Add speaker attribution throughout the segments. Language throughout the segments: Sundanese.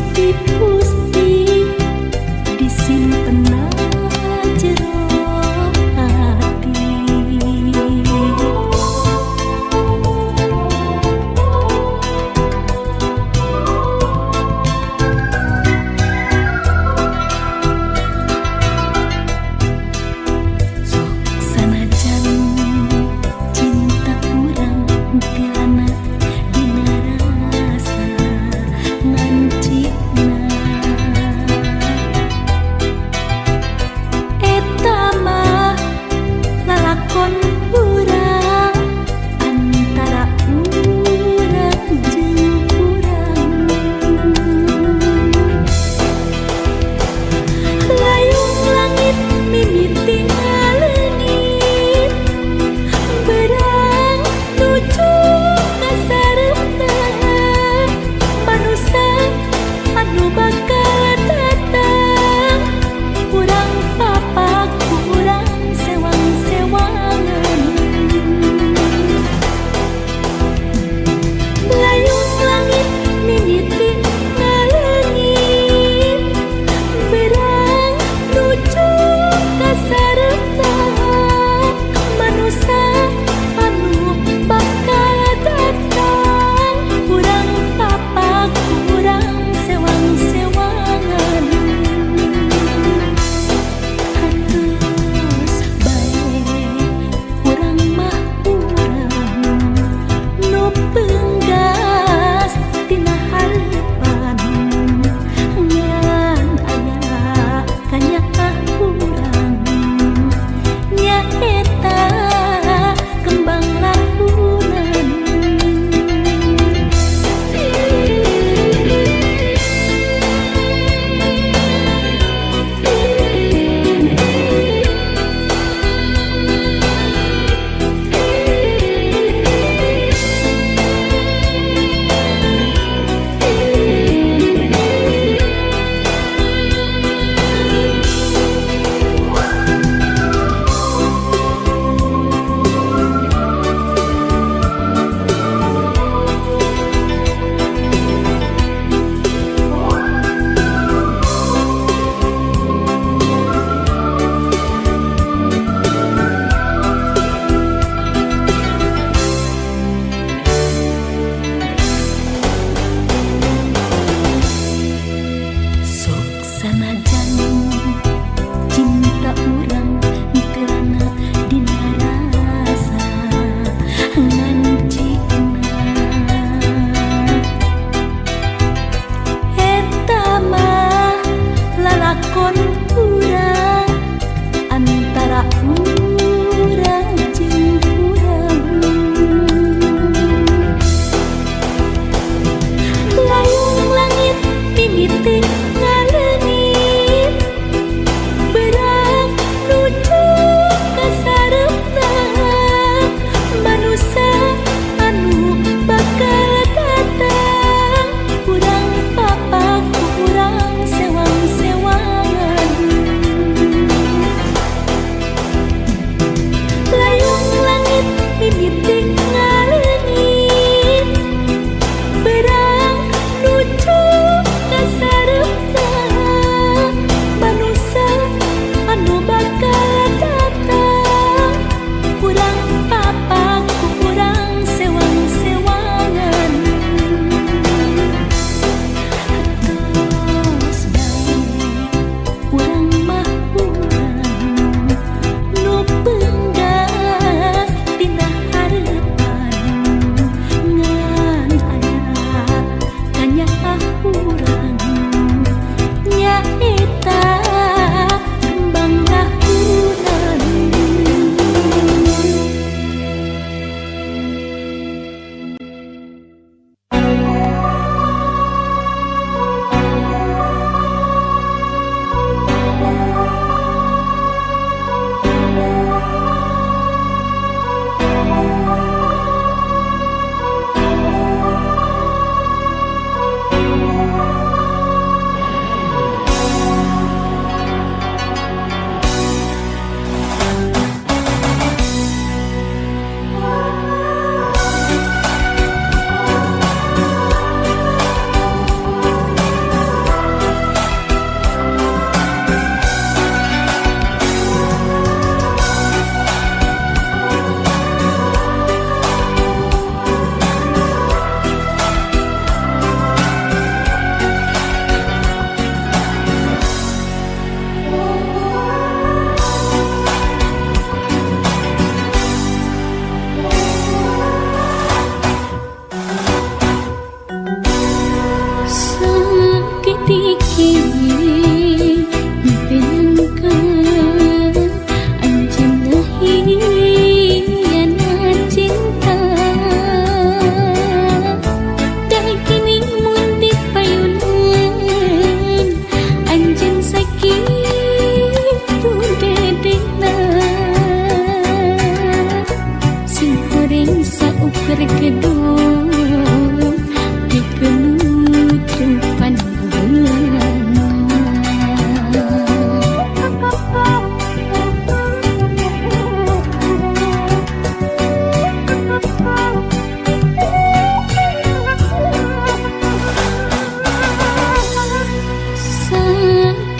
Speaker 1: Pusti-pusti disimpen jero hati. Sok sanajan cinta urang tilana dina rasa, ngan cik.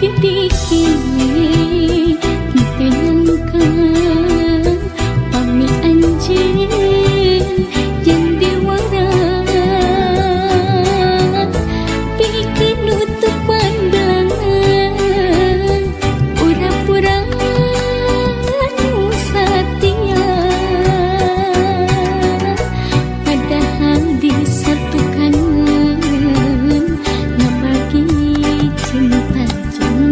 Speaker 1: Sakediki teu nyangka pami anjeun jeung diwara pikeun nutupan belangan pura-pura nu satia padahal disatukan ngabagi cinta jeung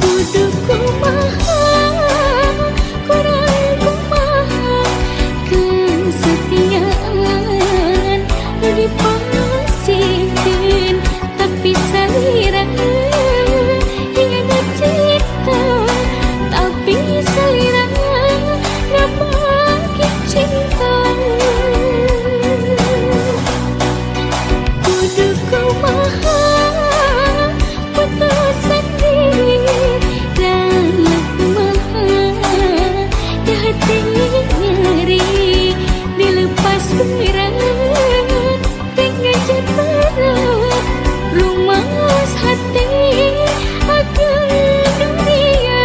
Speaker 1: kudu kumaha kurang kumaha kesetiaan nu dipasihkeun tapi salira hianat cinta tapi salira ngabagi cinta kudu kumaha putus sendiri dalam kumaha di hati nyeri dilepas berat dengan berat rumas hati akan dunia.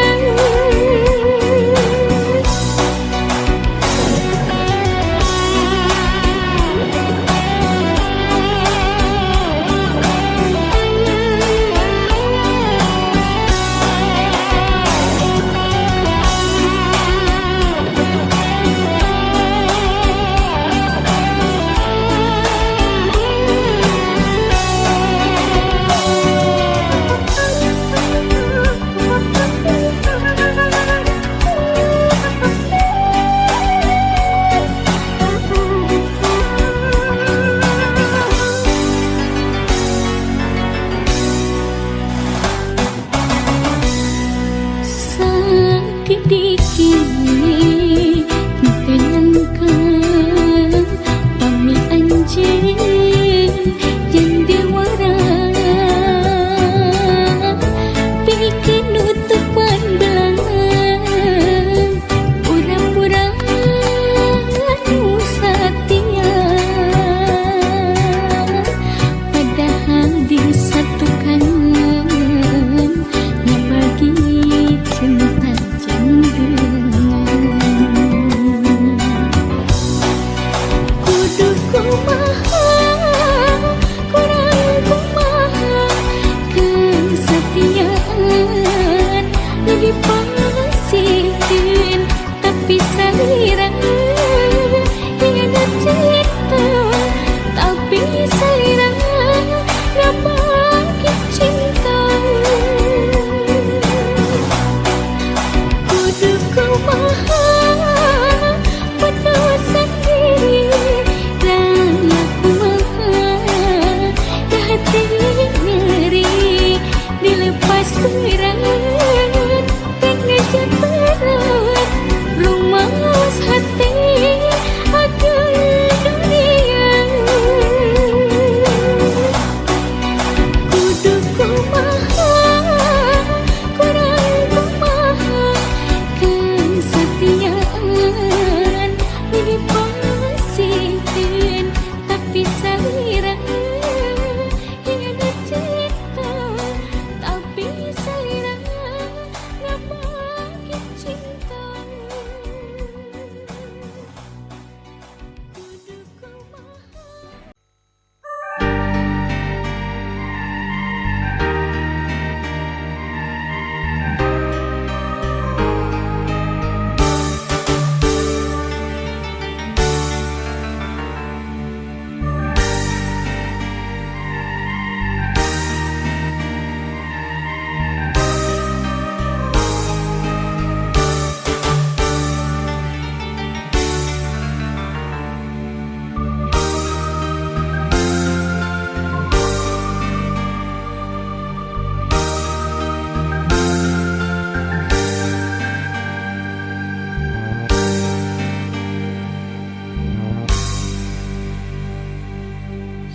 Speaker 1: Sakediki teu nyangka pami anjeun jeung diwara pikeun nutupan belangan pura-pura nu satia padahal disatukan ngabagi cinta jeung kudu kumaha kurang kumaha kesetiaan nu dipasihkeun tapi salira hianat cinta tapi salira ngabagi cinta kudu kumaha putus sendiri dalam kumaha di hati nyeri dilepas berat dengan berat rumas hati akan dunia kudu kumaha kurang kumaha kesetiaan nu dipasihkeun tapi salira hianat cinta tapi salira ngabagi cinta kudu kumaha.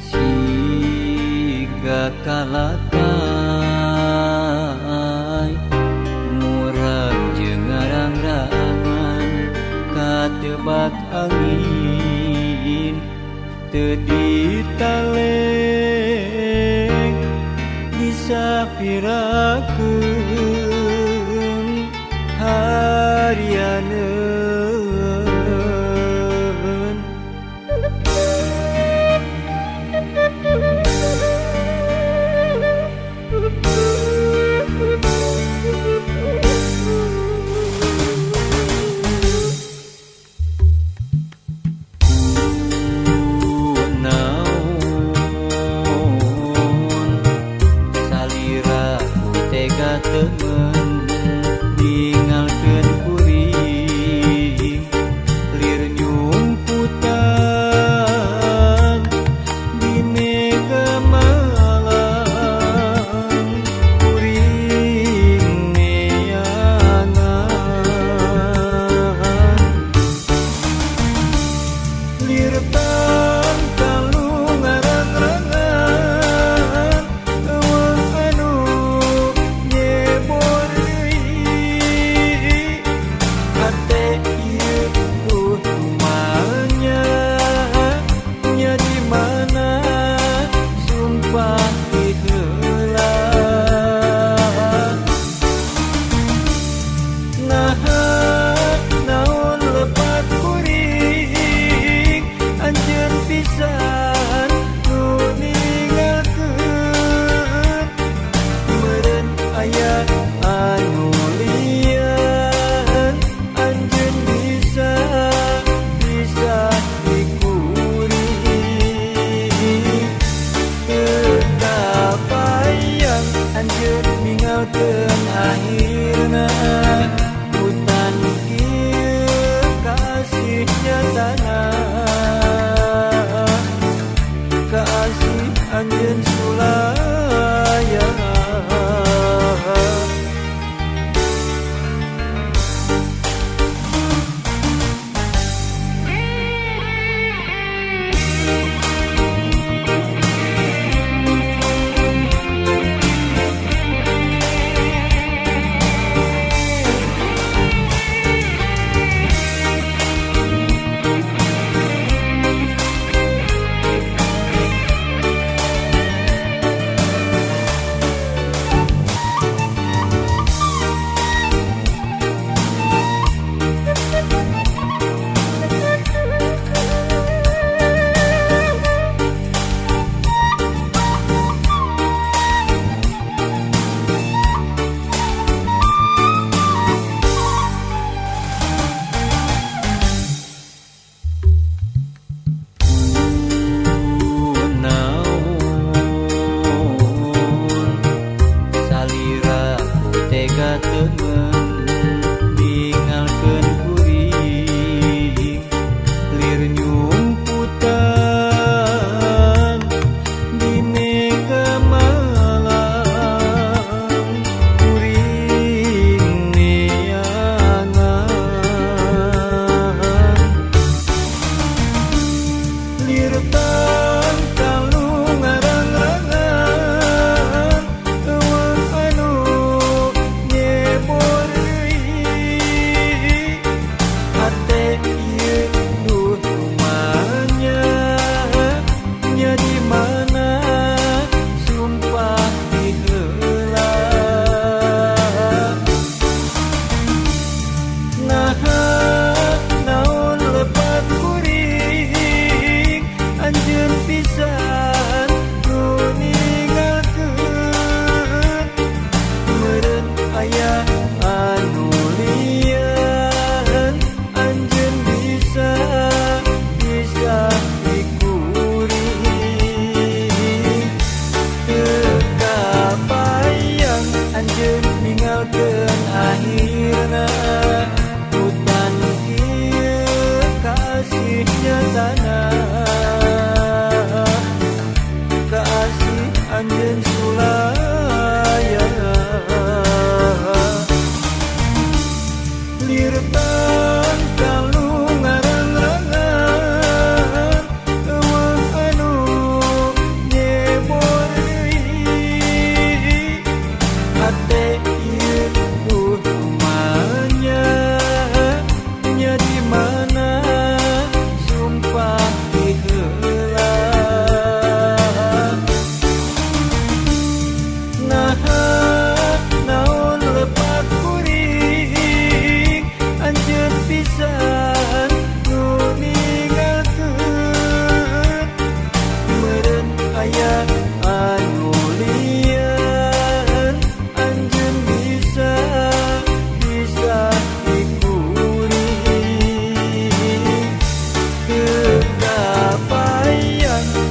Speaker 2: Siga kalakai murag jeung ngarang-rangan katebak angin teu ditalen. Bisa pirakeun harianeun. Ku naon salira ku tega temen ningalkeun kuring lir nyumputan di mega malam kuring neangan. Lir tangkalu ngarang-rangan eueuh anu nyebor deui hate ieu kutumanya nya di mana sumpah ti heula. Naha naon lepat kuring anjeun pisan nu ninggalkeun meureun aya anu lian anjeun bisa bisa di kuring.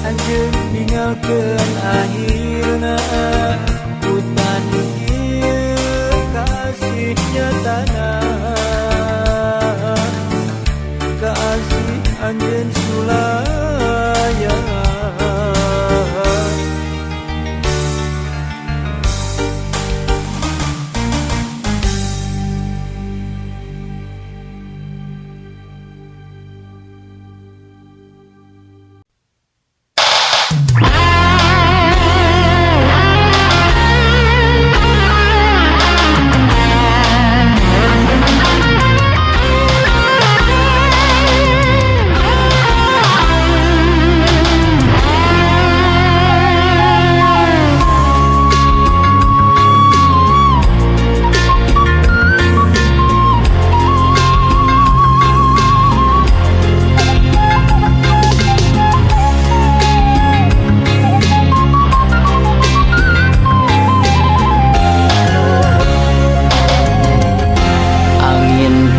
Speaker 2: Anjeun ninggalkeun akhirna hutan ieu kasih nyatana kasih anjeun sulaya.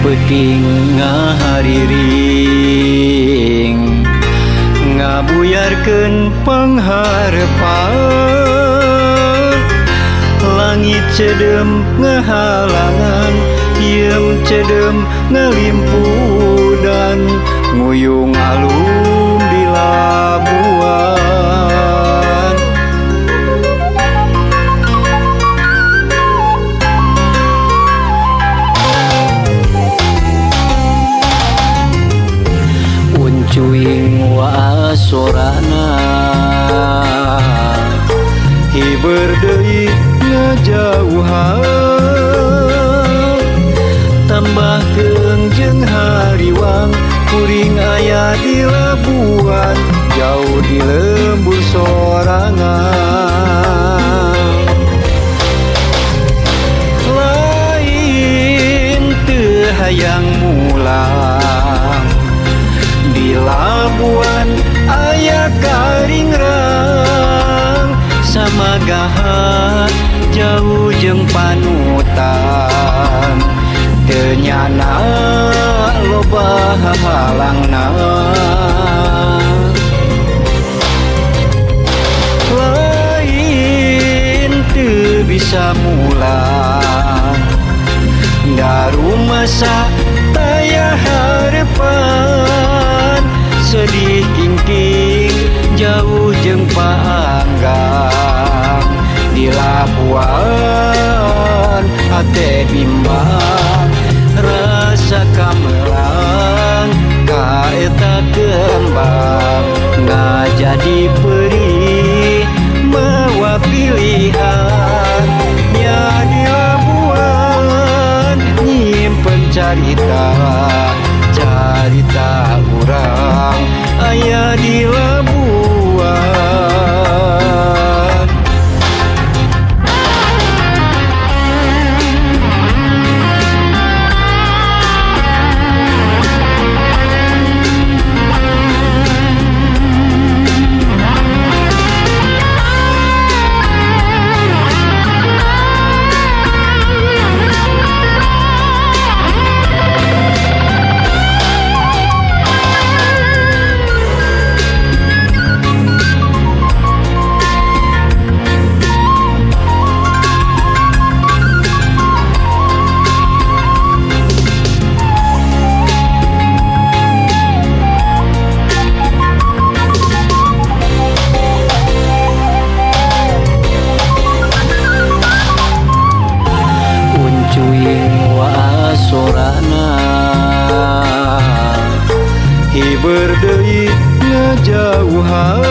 Speaker 3: Peuting ngahariring ngabuyarkeun pangharepan langit cedem ngahalangan hieum cedem ngalimpudan nguyung alum di Labuan. Cuing waasorana
Speaker 2: hiber deui ngajauhan tambah keung jeung hariwang kuring aya di Labuan jauh di lembur sorangan lain teu hayang mulang di Labuan aya karingrang samagaha jauh jeung panutan teu nyana loba hahalangna lain teu bisa mulang darumasa taya harepan sedih kingking jauh jeung paanggang di Labuan hate bimbang rasa kamelang ka eta kembang ngajadi perih mawa pilihan nya di Labuan nyimpen carita carita urang aya di Labuan.
Speaker 3: Cuing waasorana
Speaker 2: hiber deui ngajauhan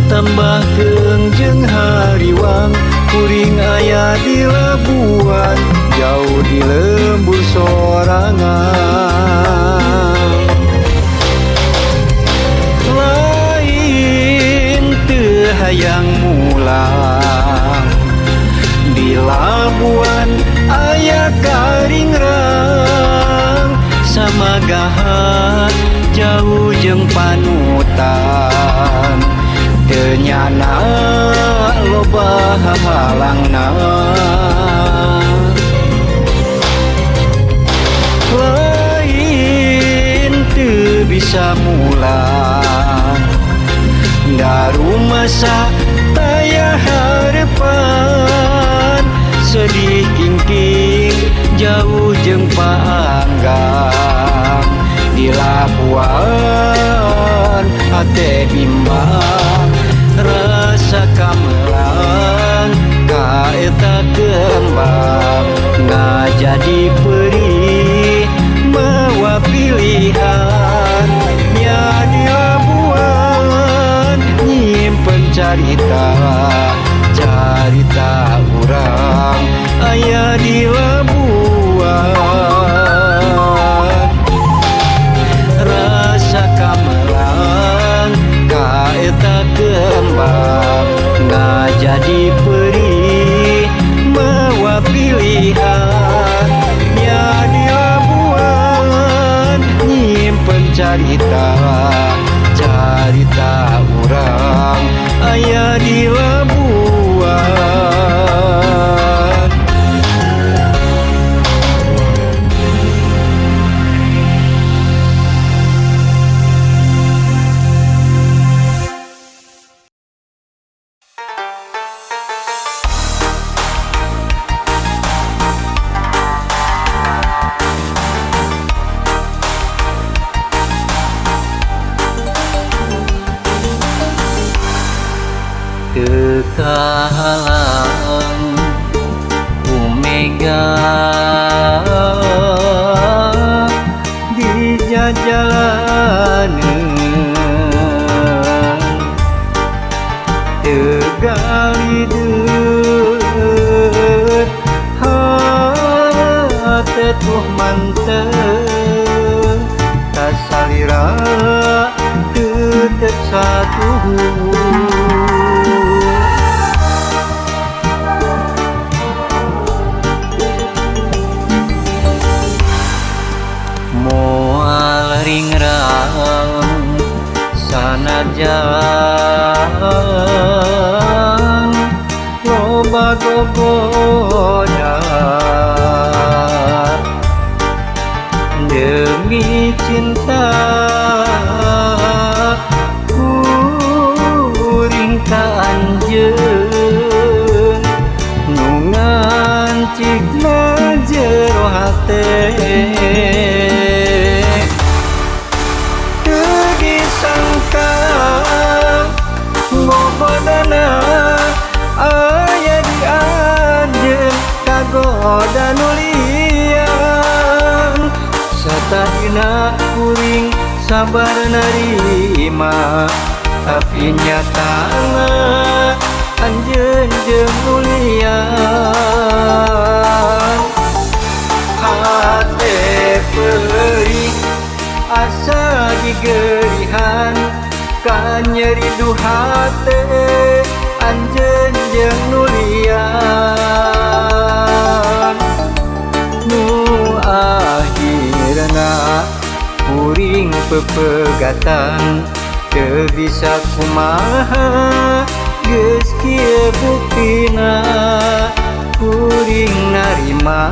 Speaker 2: tambah keung jeung hariwang kuring aya di Labuan jauh di lembur sorangan lain teu hayang mulang di Labuan aya karingrang samagaha jauh jeung panutan teu nyana loba hahalangna lain teu bisa mulang. Paanggang di Labuan hate bimbang rasa kamelang ka eta kembang ngajadi perih mawa pilihan nya di Labuan nyimpen carita carita urang aya di Labuan rasa kamelang ka eta kembang ngajadi perih mawa pilihan nya di Labuan nyimpen carita carita urang aya di Labuan.
Speaker 3: Teu kahalang ku mega
Speaker 2: di jajalaneun teu galideut hate tuh mantep kasalira tetep satuhu.
Speaker 3: Moal ringrang sanajan
Speaker 2: loba gogoda demi cinta kuring ka anjeun nu ngancikna jero hate teu disangka gogodana aya di anjeun kagoda nu lian satadina kuring sabar narima tapi nyatana anjeun jeung nu lian hate peurih asa digerihan kanyeri duhate anjeun jeung nu lian nu akhirna kuring pepegatan teu bisa kumaha geus kieu buktina kuring narima.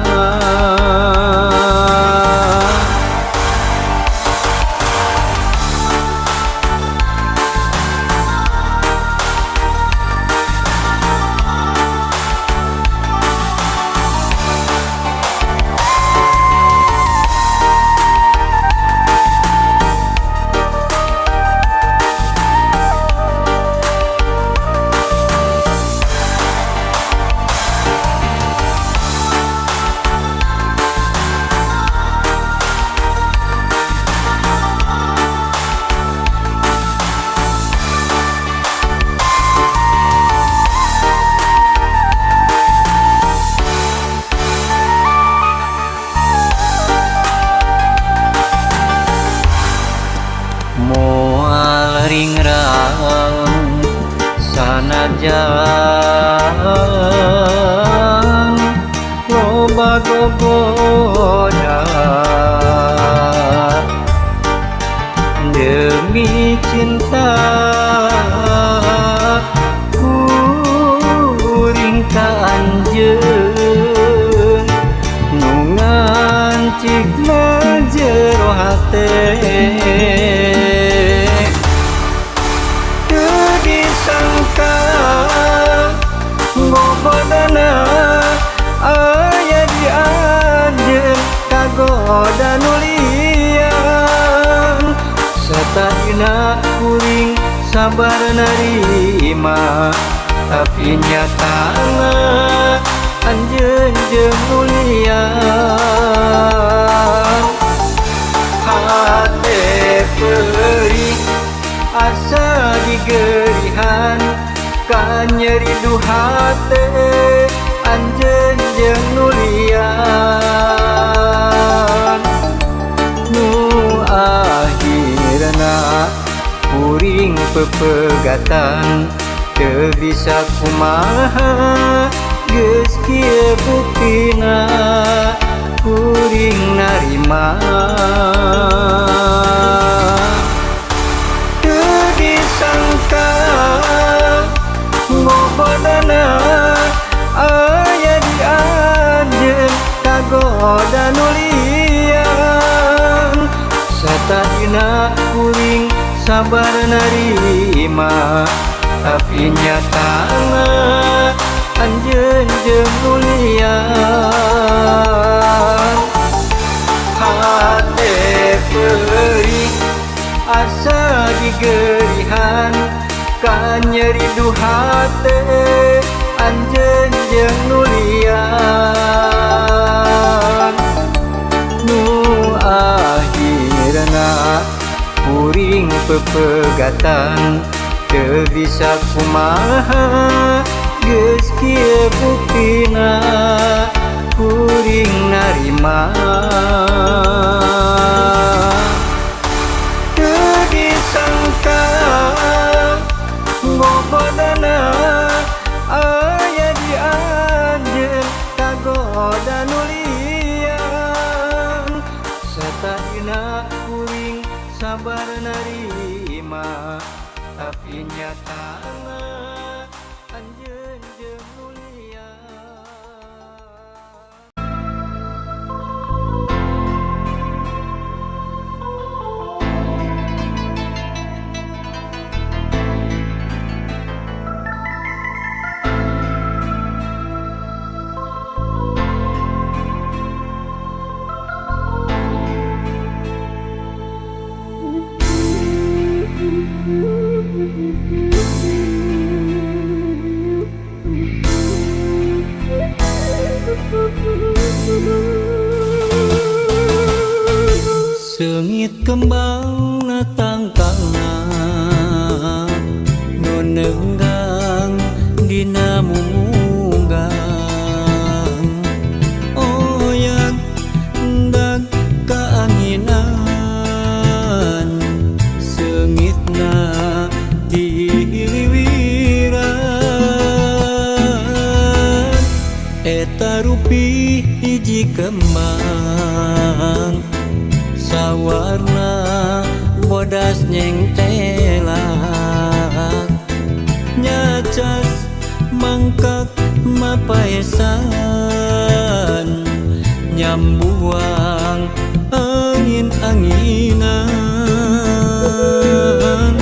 Speaker 3: Moal ringrang sanajan
Speaker 2: loba gogoda demi cinta kuring ka anjeun nu ngancikna jero hate teu disangka gogodana aya di anjeun kagoda. sabar narima tapi nyatana anjeun jeung nu lian. Hate perih asa digerihan kanyeri duhate anjeun jeung nu lian. Nu akhirna kuring pepegatan teu bisa kumaha geus kieu buktina kuring narima. Teu disangka ngobodana aya di anjeun kagoda nu lian. Satadina kuring sabar narima tapi nyatana anjeun jeung nu lian. Hate perih asa digerihan kanyeri duhate anjeun jeung nu lian. Nu akhirna kuring pepegatan teu bisa kumaha geus kieu buktina kuring narima. Teu disangka ngobodana aya di anjeun kagoda nu lian. Satadina kuring sabar narima tapi nyatana anjeun jeung nu lian. Seungit kembang na tangkalna nu neunggang dina mumunggang oyak ndag kaanginan seungitna dihiliwiran eta rupi hiji kembang sawarna bodas nyengtelak nyacas mangkak mapaesan nyambuang angin-anginan.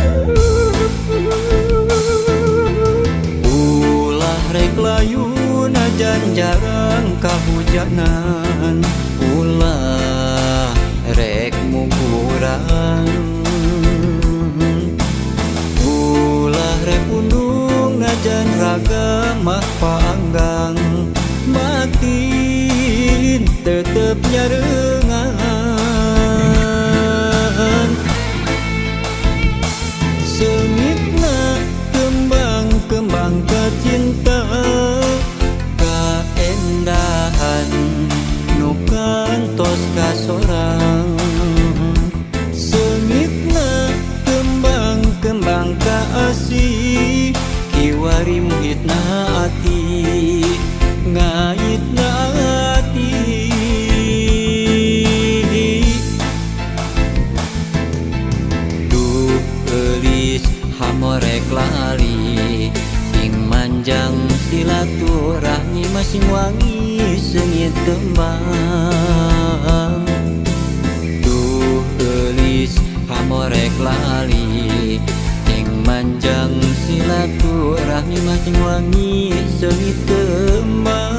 Speaker 2: Ulah rek layu najan jarang kahujanan ulah rek mugurang ulah rek undung najan raga mah panggang batin tetep nyarengan. Seungitna kembang-kembang kacinta kaendahan nu kantos kasorang. Seungitna kembang-kembang kaasih kiwari muhitna ati ngaitna ati. Duh eulis hamorek lali sing manjang silaturahmi masing wangi seungit kembang. Duh eulis hamorek lali sing manjang silaturahmi masing wangi seungit kembang.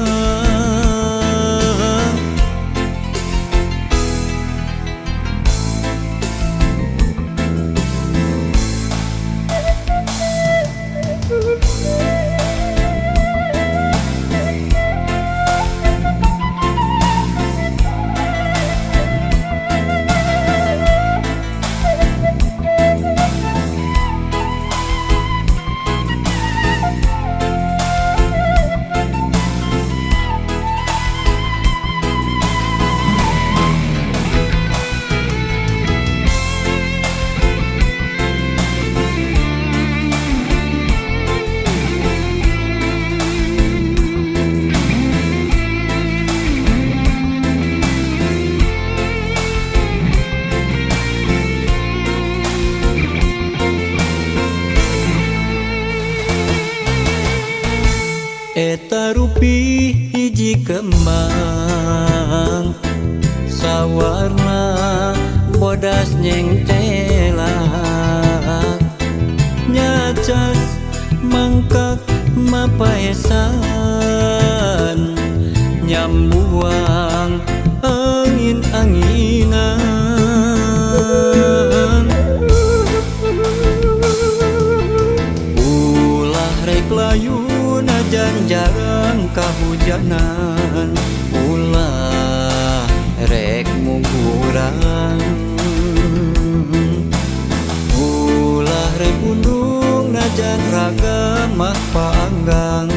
Speaker 2: Eta rupi hiji kembang sawarna bodas nyengcelak nyacas mangkak mapaesan nyambuang angin-anginan. Ulah rek layu najan jarang kahujanan, ulah rek muguran, ulah rek undung najan raga mah paanggang,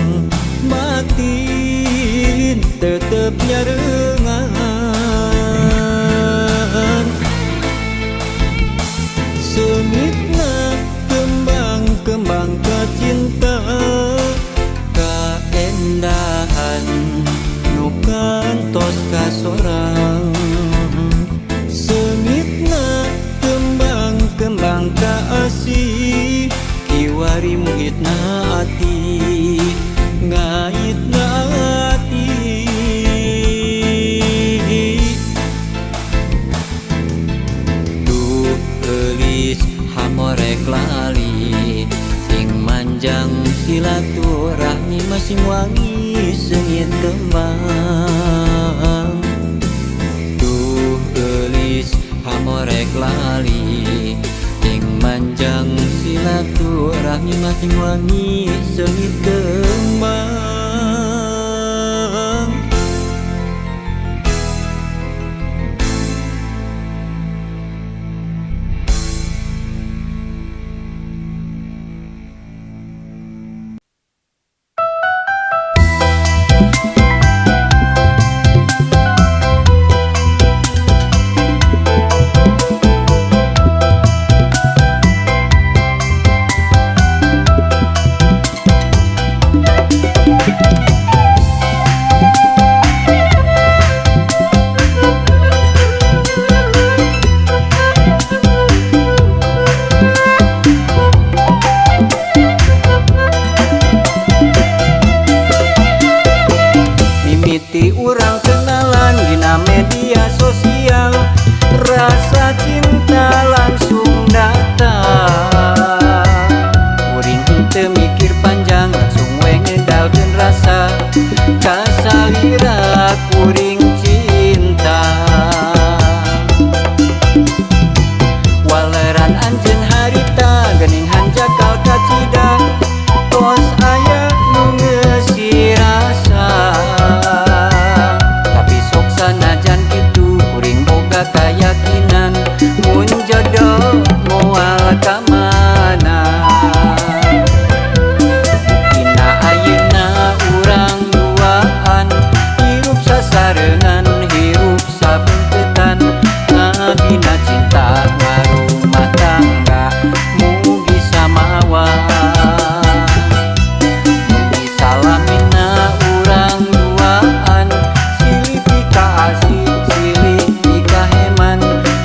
Speaker 2: batin tetep nyarengan. Seungitna kembang-kembang kacinta, kaendahan nu kantos kasorang. Seungitna kembang-kembang kaasih, kiwari mungitna ati, ngaitna ati. Duh geulis hamorek lali, sing manjang silaturahmi masing wangi seungit kembang. Duh geulis hamorek lali, sing manjang silaturahmi masing wangi seungit kembang. Mimiti urang kenalan dina media sosial, rasa cinta langsung datang. Kuring henteu mikir panjang, langsung we ngedalkeun rasa kasalira kuring cinta. Waleran anjeun harita geuning hanjakal kacida, tos aya nu ngeusi rasa. Tapi sok sanajan kitu kuring boga kayakinan, mun jodoh moal ka mana. Buktina ayeuna urang duaan, hirup sasarengan, hirup sabeungkeutan, ngabina cinta ngarumah tangga mugi samawa. Mugi salamina urang duaan, silih pikaasih silih pikaheman,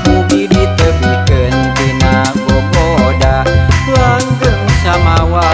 Speaker 2: mugi ditebihkeun tina gogoda langgeng samawa.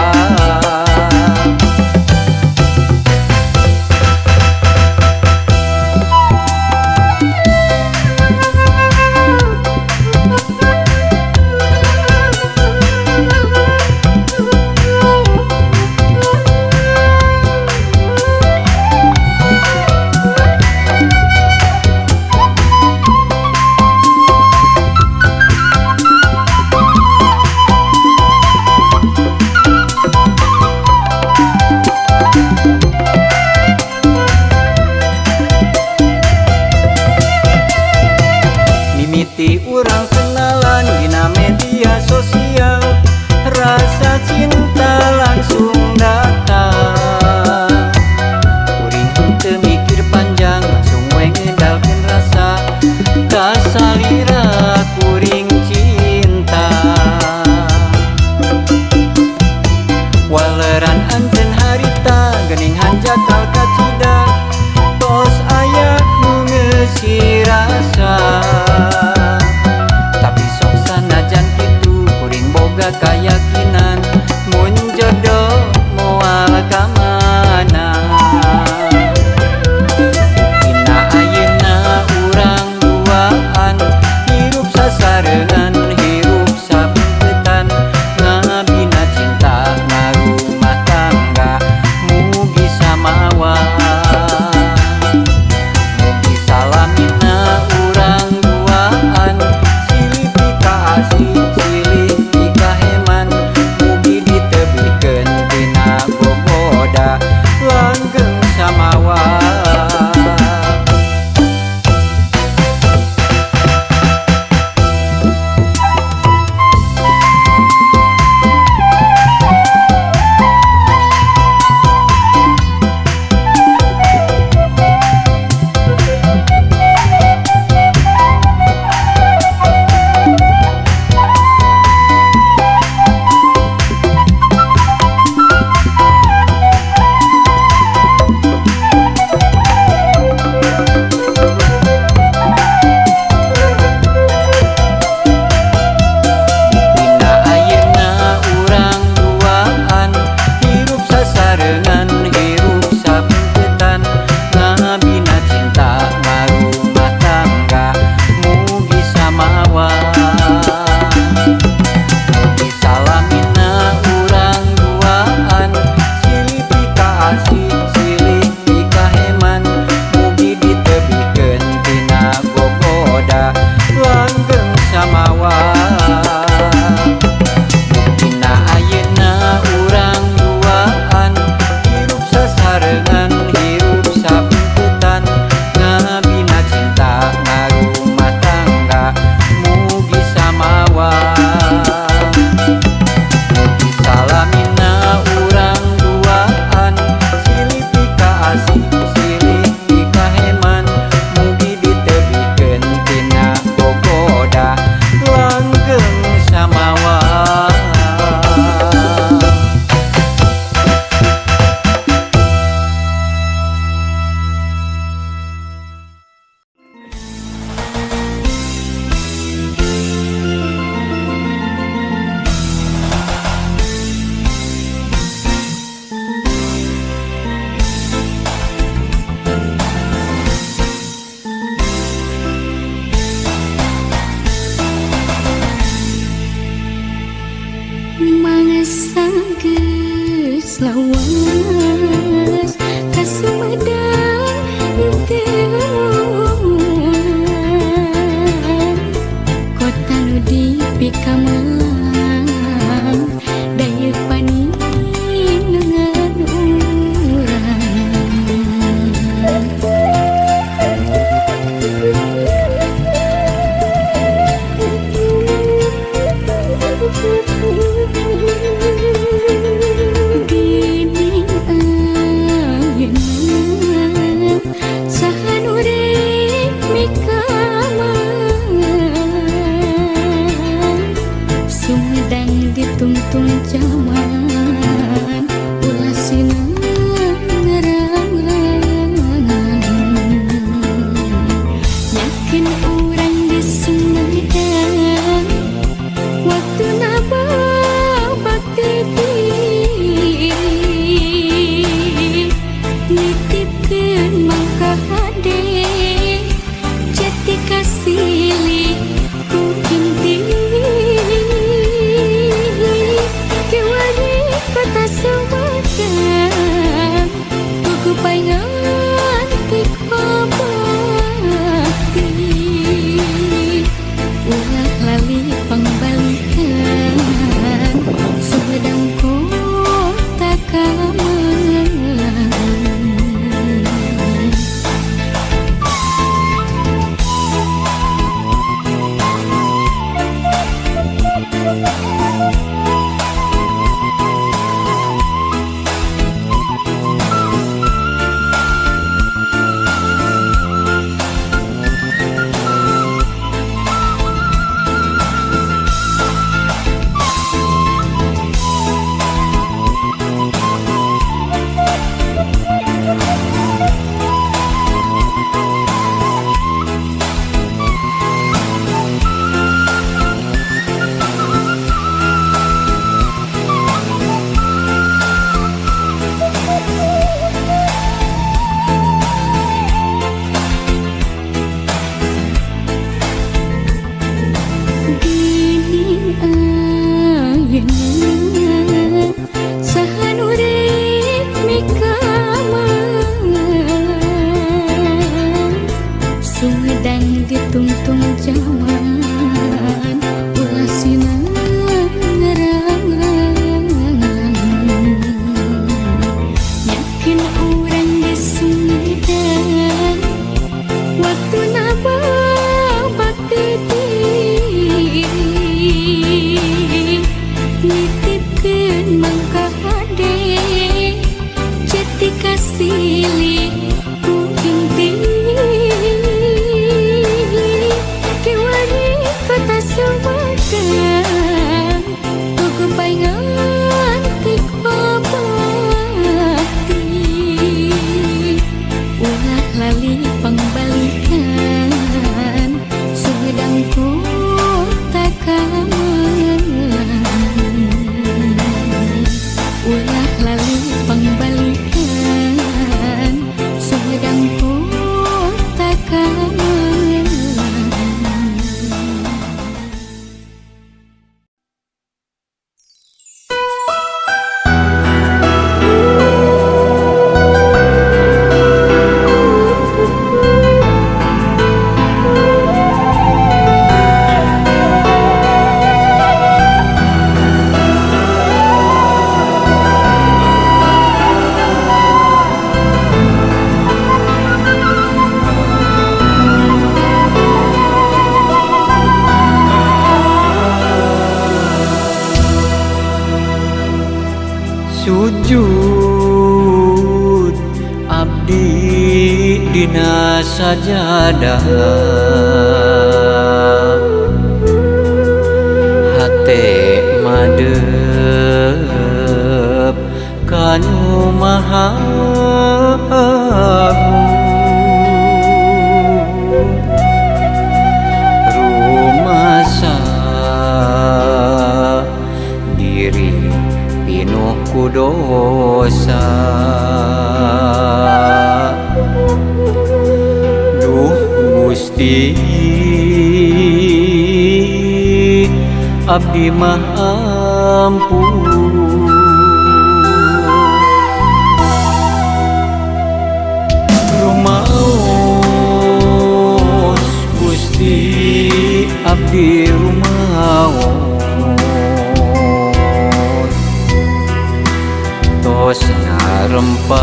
Speaker 2: Mimiti urang kenalan dina media sosial, rasa cinta langsung datang. Kuring henteu mikir panjang, langsung we ngedalkeun rasa kasalira kuring cinta. Waleran anjeun harita geuning hanjakal kacida, tos aya nu ngeusi rasa. Tapi sok sanajan kitu kuring boga kayakinan, mun jodoh moal ka mana.
Speaker 1: Geus lawas ka Sumedang teu kota nu dipikamelang daya paninengan urang. Geuning ayeuna saha nu rek mikamelang Sumedang ditungtung jaman ulah sinarang yakin urang di Sumedang waktuna bakti diri nitipkeun mangka hade jati kasilih ku inti kiwari kota Sumedang tuku paingan ti bakti ulah lali pangbalikan Sumedang kota kamelang. Geuning ayeuna saha nu rek mikamelang Sumedang ditungtung jaman ulah sinarang yakin urang di Sumedang waktuna bakti diri nitipkeun mangka hade jati kasilih ku inti kiwari kota Sumedang tuku paingan ti bakti ulah lali pangbalikan Sumedang kota kamelang ulah lali pangbalikan Sumedang kota kamelang.
Speaker 2: Sujud abdi dina sajadah hate madep kanu maha agung rumasa diri pinuh ku dosa duh Gusti abdi mah ampun. abdi rumaos tos ngarempak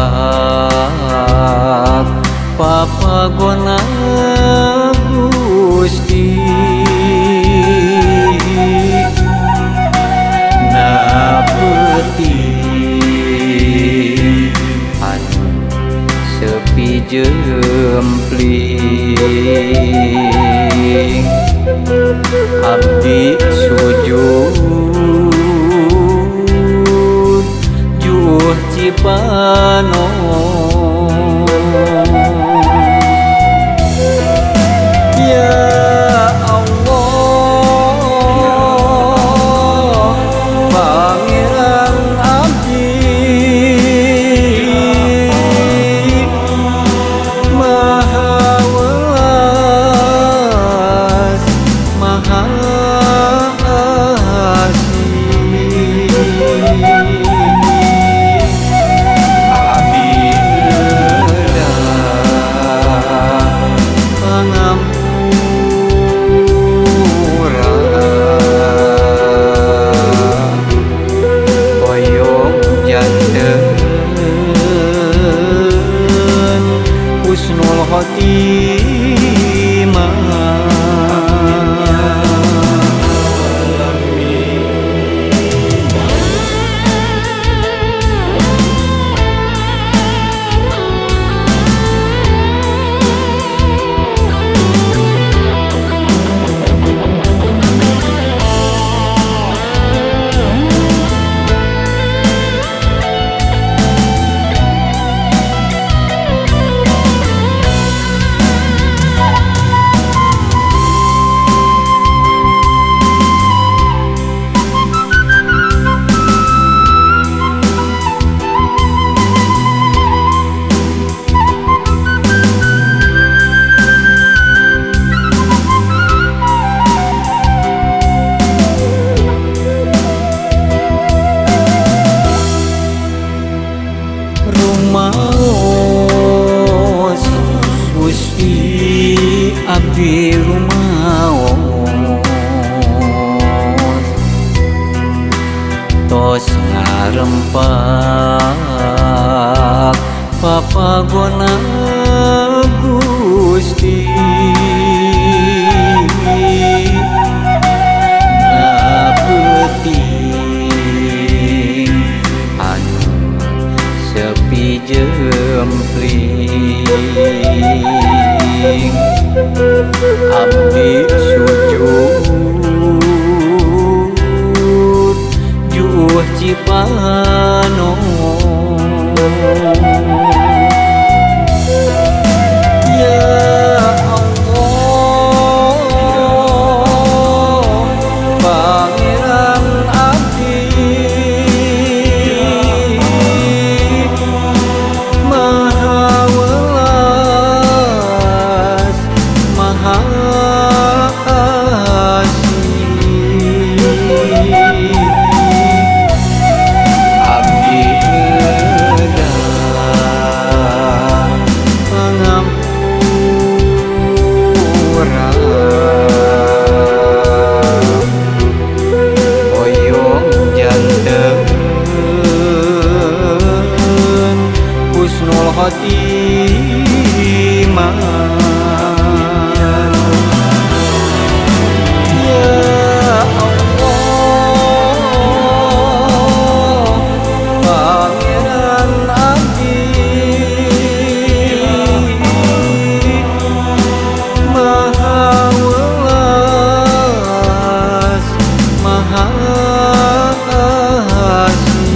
Speaker 2: papagona Gusti na peuting anu sepi jempling abdi sujud juh Cipanon. Ya Allah, Pangeran abdi, Maha Welas, Maha Asih. Abdi eudah pangampura, hoyong janten husnul khotimah. Rumaos Gusti abdi rumaos tos ngarempak papagona Gusti na peuting anu sepi jempling abdi sujud juh Cipanon. Ya Allah, Pangeran abdi, Maha Welas, Maha Asih. Abdi eudah pangampura, hoyong janten husnul khotimah. Ya Allah, Pangeran abdi, Maha Welas, Maha Asih.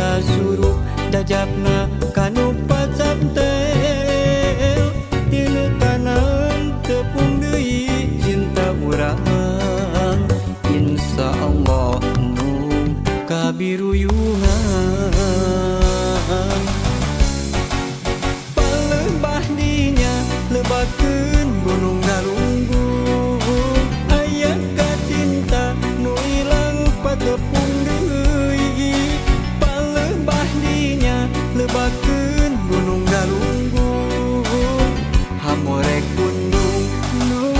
Speaker 2: Surya surup jajapna kanu pacamtel Tinu tanan tepung deui cinta urang Insya Allah nu kabiruyungan Palembah dinya lebakeun Gunung Galunggung Aya kacinta nu ilang patepung deui Palembah dinya lebakeun Gunung Galunggung Hamorek pundung nu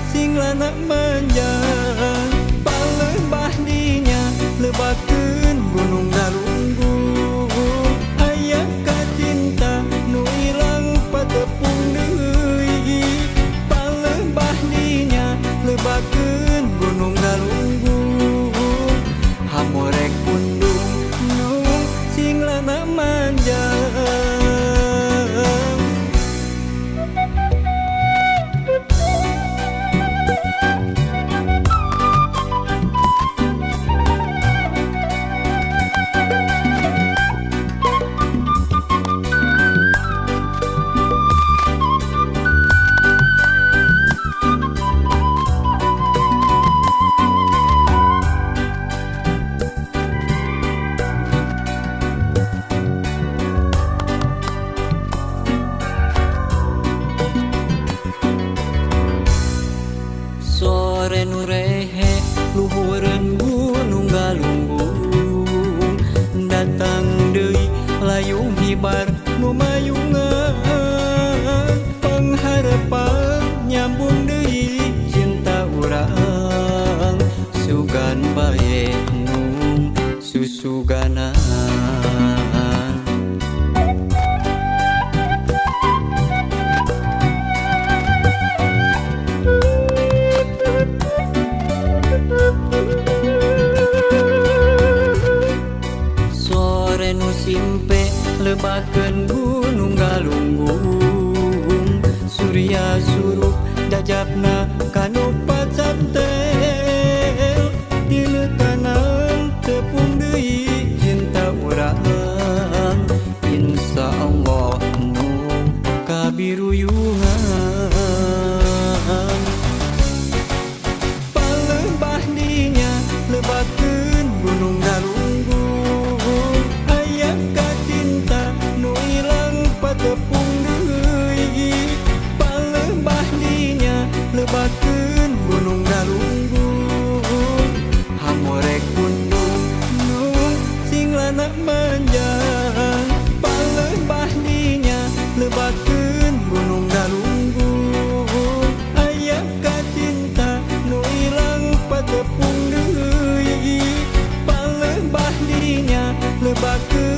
Speaker 2: sing lana manjang Palembah dinya lebakeun Gunung Galunggung Aya kacinta nu ilang patepung deui Palembah dinya lebakeun Gunung Galunggung Hamorek pundung nu sing lana manjang. Sore nu rehe luhureun Gunung Galunggung Datang deui layung hibar nu mayungan Pangharepan nyambung deui cinta urang Sugan bae nu susuganan. Sore nu simpe lebakeun Gunung Galunggung Surya surup jajapna kanu pacamtel Tinu tanan tepung deui cinta urang Insya Allah nu kabiruyungan Palembah dinya lebakeun Gunung Galunggung Aya kacinta nu ilang patepung deui Palembah dinya lebakeun Gunung Galunggung Hamorek pundung nu sing lana manjang Palembah dinya lebakeun Gunung Galunggung Aya kacinta nu ilang patepung deui Palembah dinya lebakeun.